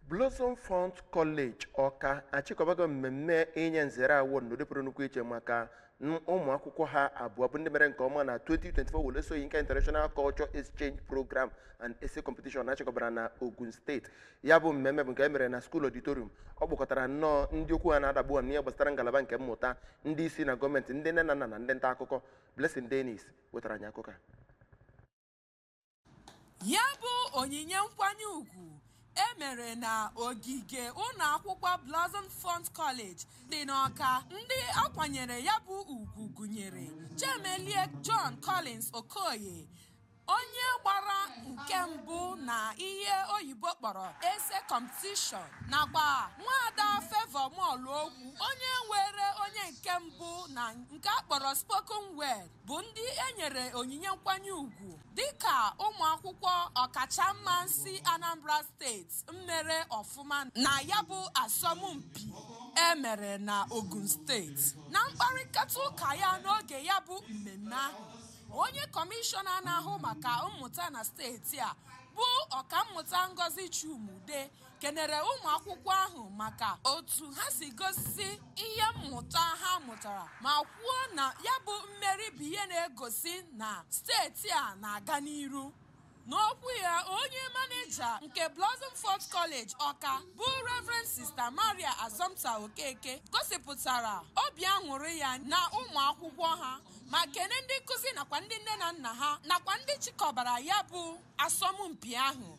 Blossom Font College Ọka achịkọbago mmemme inye nzere award n'ụdị pụrụ nnukwu iche maka ụmụ akwụkwọ ha abụọ bụ ndị mere nke ọma na 2024 Wole Soyinka International Culture Exchange Program and Essay Competition achịkọbara na Ogun Steeti. Ya bụ mmemme bụ nke e mere na School Auditorium. Ọ kpọkọtara nnọọ ndị okwu ha na-adagbu ha n'ihe gbasara ngalaba nke mmụta, ndị isi na gọọmenti, ndị nne na nna na ndị nta akụkọ. Blessing Dennis wetara anyị akụkọ a. Ya bụ onyinye nkwanye ùgwù emere na ogige ụlọ akwụkwọ Blossom Font College dị n'Ọka. Ndị akwanyere ya bụ ugwu gụnyere Chemelie John Collins Okoye, onye gbara nke mbụ na ihe oyibo kpọrọ essay competition, nakwa Nwaada Favour Moluokwu, onye were onye nke mbụ na nke akpọrọ spoken word, bụ ndị enyere onyinye nkwanye ugwu dịka ụmụ akwụkwọ ọkachamma si Anambra Steeti mmere ọfụma na ya bụ asọmpi emere na Ogun Steeti. Na mkparịta ụka ya n'oge ya bụ mmemme ahụ, onye kọmishọna na-ahụ maka mmụta na steeti a, bụ Ọkammụta Ngozi Chuma Udeh, kenere ụmụ akwụkwọ ahụ maka otu ha si gosi ihe mmụta ha mụtara, ma kwuo na ya bụ mmeri bụ ihe na-egosi na steeti a na-aga n'iru. N'okwu ya, onye maneja nke Blossom Fort College Ọka, bụ Reverend Sister Maria Azọmta Okeke, gosipụtara obi aṅụrị ya na ụmụ akwụkwọ ha, ma kene ndị nkụzi nakwa ndị nne na nna ha nakwa ndị chịkọbara ya bụ asọmpi ahụ.